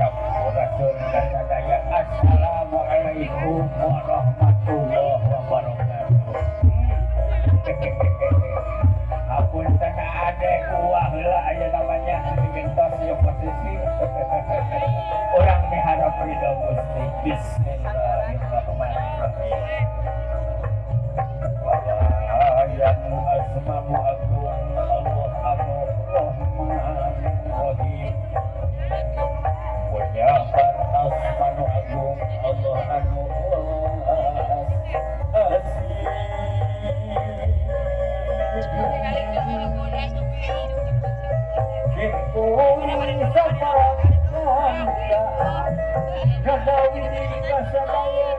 Sampurasun sadaya. Assalamualaikum warahmatullahi wabarakatuh. Hapunten ade kuah heula aya namanya gentos ieu posisi. Urang miharap ridho Gusti. Bismillahirrahmanirrahim. Yang asmanu agung Allah anu Rahman Rahim. Punyakan asmanu agung Allah anu welas asih. Simkuring saparangkan Nadawi kasadaya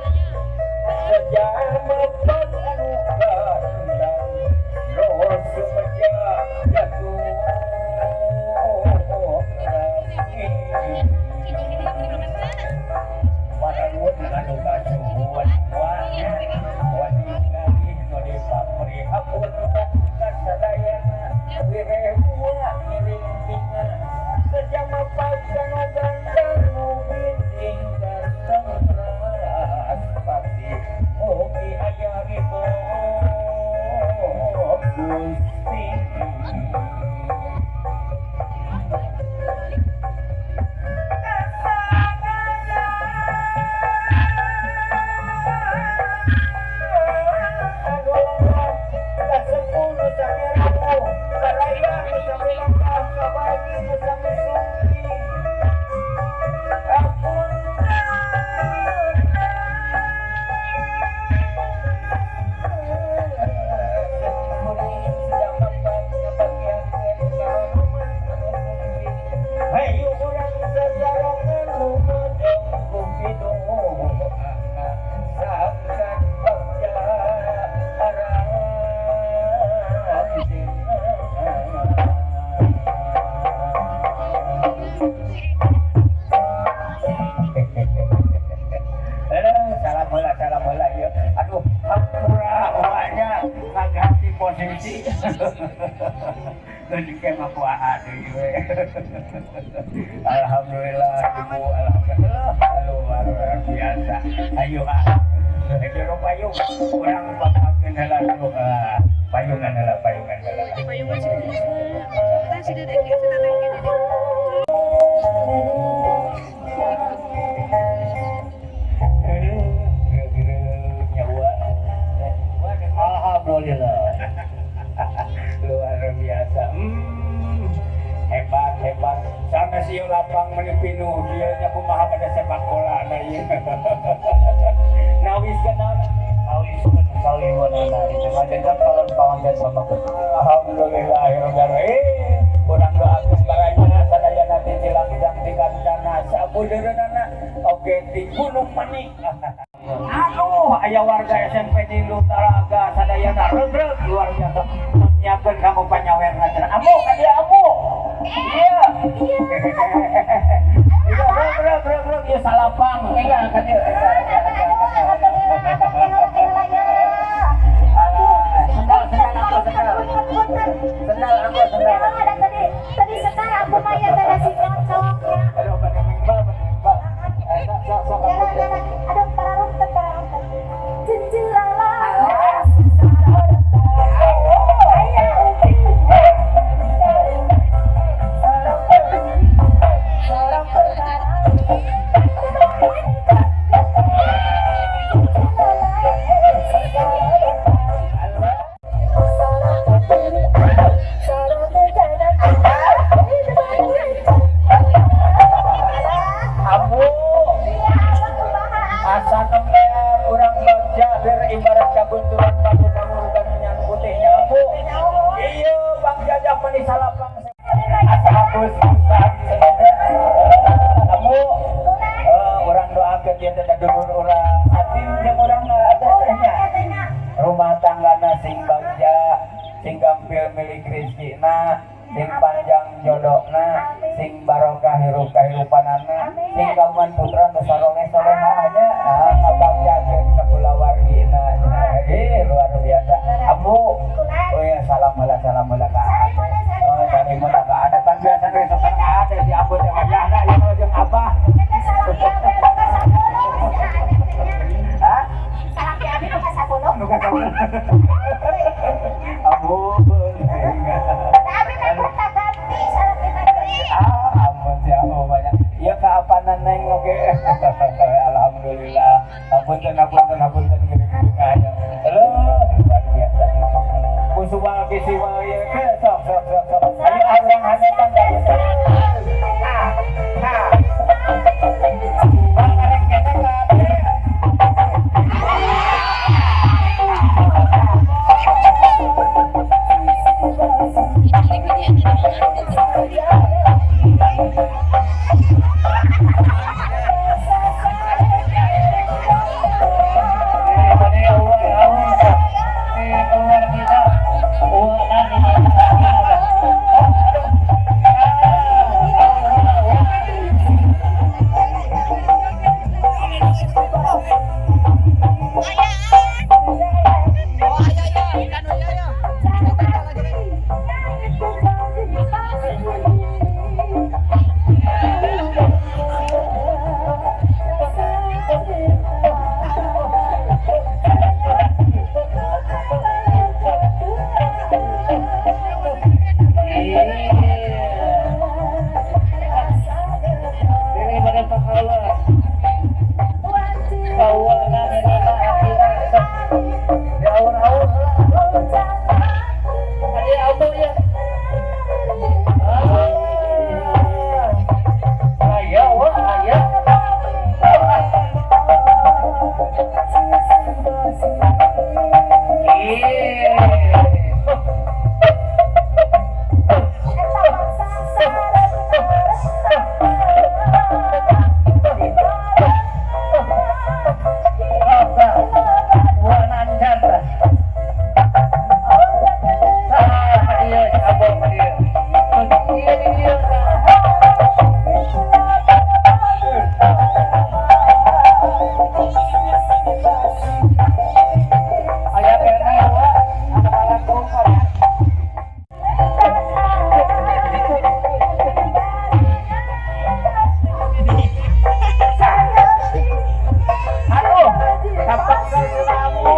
Sejama pag anu gandang Nu sumeja jatuh. Paranuhun anu kasuhun wa wani nu dipapri hapunten kasadayana wireh buah ngiring bingah sejama pag anu gandang nu binding ganteng raspati mugi aya ridho Gusti. Hayu urang sasarengan lumodong ku pidu'ana sangkan bagja aranjeunna. Salam heula, salam heula ieu. Aduh, hampura nya ngaganti posisi. Geus ke mah kuaha deui we. Alhamdulillah, Ibu, alhamdulillah. Luar biasa. Ayo ah. Jero payung, urang pakakeun heula doa. Payungan heula, payungan heula. Payungan si Teh si Dedek ya, si Teteh Dedek. Aduh, nyawa. Alhamdulillah. Luar biasa. Hebat, hebat. Sana sih lapang meuni pinuh dieu nya kumaha pada sepak bola na ieu. Nawiskeun naon? Nawiskeun kaliwonana itu ngajengan calon panganten bapak. Alhamdulillah. Eh, urang doakeun baraya. Kapudeureunana oge di Gunung Manik. Aduh, aya warga SMP di Lutaraga sadayana regreg luar biasa nyiapkeun kanggo panyawerna cenah. Ambu ka dieu, ambu. Iya. Iya, reg reg reg reg ieu salapang. Enggak ka dieu. Sendal, sendal aku, sendal. Sendal aku, sendal. Tadi tadi sendal aku mah ya tadi si cocoknya. Aduh, pada mengbal, pada mengbal. Eh, sok sok sok aku. Aduh, pararungtun, pararungtun. Jenjelalah. Aya ubi. Ambu, asa nembean urang bagja bir ibarat kagunturan batu pangurugan menyan putihnya, ambu. Iya, Bang Jajah meni salapang asa hapus pisan. Ambu, urang doakeun ieu teh dulur urang satim jeung urang teh nya. Rumah tanggana sing bagja, sing gampil milik rezekina, sing panjang jodohna, sing barokah hirup kahirupanana, sing kagungan putra nu saroleh soleha nya, ah, ngabagjakeun ka kulawargina. Ih, luar biasa. Ambu, oh ya, salam heula, salam heula ka ade. Oh, salam heula ka ade. Pan biasa ge sok ka ade si ambu teh wajahna ieu jeung abah. Hah? Nu ka 10. Ambu. Ah, ampun si ambu banyak. Iya, keapanan neng oge. Alhamdulillah. Apunten, apunten, apunten geuning aya. Aduh, luar biasa. Kusuma bisi wae ke sok sok sok sok. Ayo urang hanetan ka. Ah, ah. Bang arek kene ka ade. Eh, mana uang uang eh keluar kita uang lagi lagi. Oh, aduh. Ah, uang. Iya. Ini pada pakawa. Kawana nina akira sok. Di aur-aur lah. Ada auto ya. Ah. Aya, wah, aya. Iya. Wah, nancan tah. Ah, iya, si Abang dia. Iya, iya, tah. Aya keneh wah, anu kalangkungan. Aduh, kapakkeun kamu.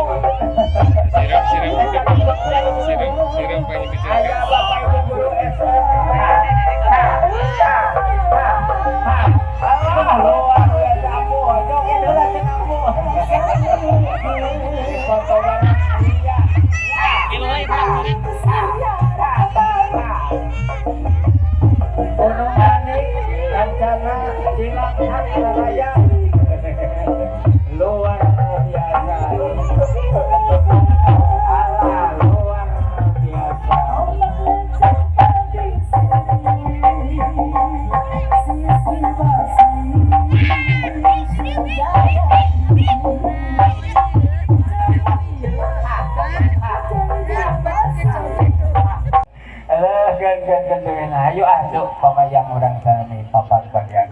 Siram, siram, siram, siram pengen Aya dijaga. Bapak Ibu guru SMP. Ha, ha, ha, ha. Ah, luar biasa ambu. Joget heula cenah ambu. Potongan iya. Ha, ha, ha, ha. Gunung Manik, Kancana, Cilacap, Raya. Luar biasa. Alah, luar biasa. Keun keun keun keun. Ayo asup pamayang urang sami papag bagian.